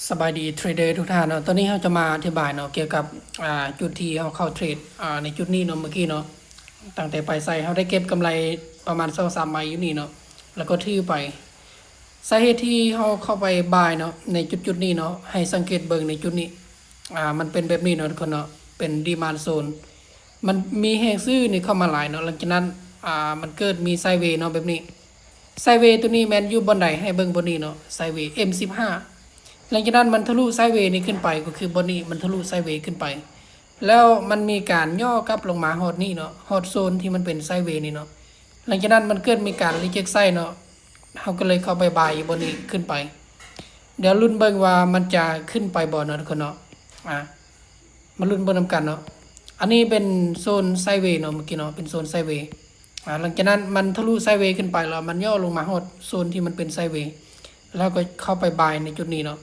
ສະບາຍດີເທຣດເດີທຸກທ່ານເນາະ, ຕອນນີ້ເຮົາຈະມາອະທິບາຍເນາະ ກ່ຽວກັບ ອ່າ ຈຸດທີ່ເຮົາເຂົ້າເທຣດ ອ່າ ໃນຈຸດນີ້ເນາະ. ເມື່ອກີ້ເນາະ ຕັ້ງແຕ່ໄປໃສ່ ເຮົາໄດ້ເກັບກຳໄລປະມານສອງສາມໃບຢູ່ນີ້ເນາະ ແລ້ວກໍຖືໄປ. ສາເຫດທີ່ເຮົາເຂົ້າໄປບາຍເນາະ ໃນຈຸດໆນີ້ເນາະ ໃຫ້ສັງເກດເບິ່ງໃນຈຸດນີ້ ອ່າ ມັນເປັນແບບນີ້ເນາະທຸກຄົນເນາະ, ເປັນດີມານໂຊນ ມັນມີແຮງຊື້ນີ້ເຂົ້າມາຫຼາຍເນາະ. ຫຼັງຈາກນັ້ນ ອ່າ ມັນເກີດມີໄຊເວເນາະ ແບບນີ້. ໄຊເວຕົວນີ້ແມ່ນຢູ່ບ່ອນໃດ? ໃຫ້ເບິ່ງບ່ອນນີ້ເນາະ ໄຊເວ ເອັມສິບຫ້າ. ຫຼັງຈາກນັ້ນມັນທະລຸໄຊເວນີ້ຂຶ້ນໄປ ກໍຄືບ່ອນນີ້ ມັນທະລຸໄຊເວຂຶ້ນໄປ ແລ້ວມັນມີການຫຍໍ້ກັບລົງມາຮອດນີ້ເນາະ ຮອດໂຊນທີ່ມັນເປັນໄຊເວນີ້ເນາະ. ຫຼັງຈາກນັ້ນມັນເກີດມີການຣີເຈັກໄຊເນາະ ເຮົາກໍເລີຍເຂົ້າໄປບາຍຢູ່ບ່ອນນີ້ຂຶ້ນໄປ. ດຽວລຸ້ນເບິ່ງວ່າມັນຈະຂຶ້ນໄປບໍ່ເນາະທຸກຄົນເນາະ. ອ່າ ມາລຸ້ນເບິ່ງນຳກັນເນາະ. ອັນນີ້ເປັນໂຊນໄຊເວເນາະ ເມື່ອກີ້ເນາະ ເປັນໂຊນໄຊເວ. ອ່າ ຫຼັງຈາກນັ້ນມັນທະລຸໄຊເວຂຶ້ນໄປ ແລ້ວມັນຫຍໍ້ລົງມາຮອດໂຊນທີ່ມັນເປັນໄຊເວ ແລ້ວກໍເຂົ້າໄປບາຍໃນຈຸດນີ້ເນາະ.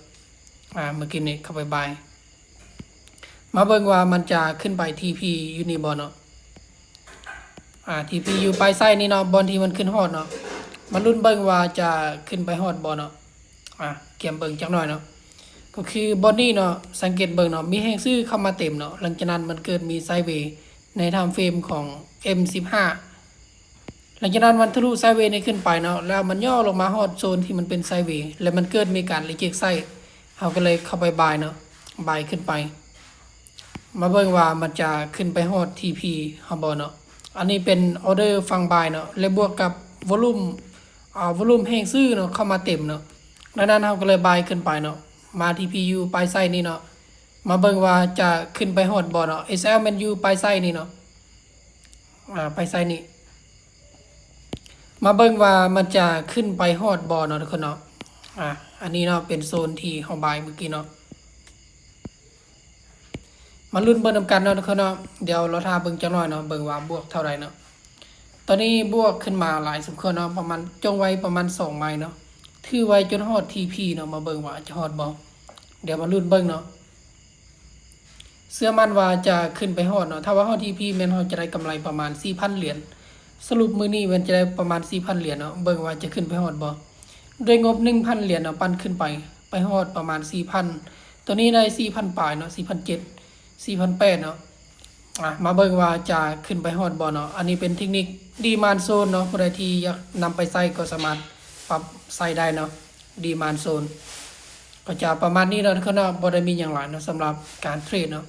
ອ່າ ເມື່ອກີ້ນີ້ເຂົ້າໄປບາຍ ມາເບິ່ງວ່າມັນຈະຂຶ້ນໄປທີພີຢູ່ນີ້ບໍ່ເນາະ. ອ່າ ທີພີຢູ່ປາຍໄຊນີ້ເນາະ ບ່ອນທີ່ມັນຂຶ້ນຮອດເນາະ. ມາລຸ້ນເບິ່ງວ່າຈະຂຶ້ນໄປຮອດບໍ່ເນາະ. ອ່າ ກຽມເບິ່ງຈັກໜ້ອຍເນາະ ກໍຄືບ່ອນນີ້ເນາະ ສັງເກດເບິ່ງເນາະ ມີແຮງຊື້ເຂົ້າມາເຕັມເນາະ. ຫຼັງຈາກນັ້ນມັນເກີດມີໄຊເວໃນທາມເຟຣມຂອງ ເອັມສິບຫ້າ. ຫຼັງຈາກນັ້ນມັນທະລຸໄຊເວນີ້ຂຶ້ນໄປເນາະ ແລ້ວມັນຫຍໍ້ລົງມາຮອດໂຊນທີ່ມັນເປັນໄຊເວ ແລ້ວມັນເກີດມີການຣີເຈັກໄຊ ເຮົາກໍເລີຍເຂົ້າໄປບາຍເນາະ ບາຍຂຶ້ນໄປ. ມາເບິ່ງວ່າມັນຈະຂຶ້ນໄປຮອດທີພີເຮົາບໍ່ເນາະ. ອັນນີ້ເປັນອໍເດີຝັ່ງບາຍເນາະ ແລະ ບວກກັບວໍລຸ່ມ ອ່າ ວໍລຸ່ມແຮງຊື້ເນາະ ເຂົ້າມາເຕັມເນາະ. ດັ່ງນັ້ນເຮົາກໍເລີຍບາຍຂຶ້ນໄປເນາະ ມາທີພີຢູ່ປາຍໄຊນີ້ເນາະ. ມາເບິ່ງວ່າຈະຂຶ້ນໄປຮອດບໍ່ເນາະ. ເອສແອລແມ່ນຢູ່ປາຍໄຊນີ້ເນາະ ອ່າ ປາຍໄຊນີ້. ມາເບິ່ງວ່າມັນຈະຂຶ້ນໄປຮອດບໍ່ເນາະທຸກຄົນເນາະ. ອ່າ ອັນນີ້ເນາະ ເປັນໂຊນທີ່ເຮົາບາຍເມື່ອກີ້ເນາະ. ມາລຸ້ນເບິ່ງນຳກັນເນາະທຸກຄົນເນາະ. ດຽວລໍຖ້າເບິ່ງຈັກໜ້ອຍເນາະ ເບິ່ງວ່າບວກເທົ່າໃດເນາະ. ຕອນນີ້ບວກຂຶ້ນມາຫຼາຍສົມຄວນເນາະ ປະມານ ຈົ່ງໄວ້ປະມານສອງໄມ້ເນາະ ຖືໄວ້ຈົນຮອດທີພີເນາະ. ມາເບິ່ງວ່າຈະຮອດບໍ່ ດຽວມາລຸ້ນເບິ່ງເນາະ. ເຊື່ອໝັ້ນວ່າຈະຂຶ້ນໄປຮອດເນາະ. ຖ້າວ່າຮອດທີພີແມ່ນເຮົາຈະໄດ້ກຳໄລປະມານສີ່ພັນຫຼຽນ. ສະຫຼຸບມື້ນີ້ແມ່ນຈະໄດ້ປະມານສີ່ພັນຫຼຽນເນາະ. ເບິ່ງວ່າຈະຂຶ້ນໄປຮອດບໍ່. ດ້ວຍງົບໜຶ່ງພັນຫຼຽນເນາະ ປັ່ນຂຶ້ນໄປ ໄປຮອດປະມານສີ່ພັນ. ຕອນນີ້ໄດ້ສີ່ພັນປາຍເນາະ ສີ່ພັນເຈັດ ສີ່ພັນແປດເນາະ. ອ່ະ ມາເບິ່ງວ່າຈະຂຶ້ນໄປຮອດບໍ່ເນາະ. ອັນນີ້ເປັນເທັກນິກດີມານໂຊນເນາະ ຜູ້ໃດທີ່ຢາກນຳໄປໃຊ້ກໍສາມາດປັບໃຊ້ໄດ້ເນາະ. ດີມານໂຊນ ກໍຈະປະມານນີ້ເນາະທຸກຄົນເນາະ. ບໍ່ໄດ້ມີຫຍັງຫຼາຍເນາະ ສຳລັບການເທຣດເນາະ.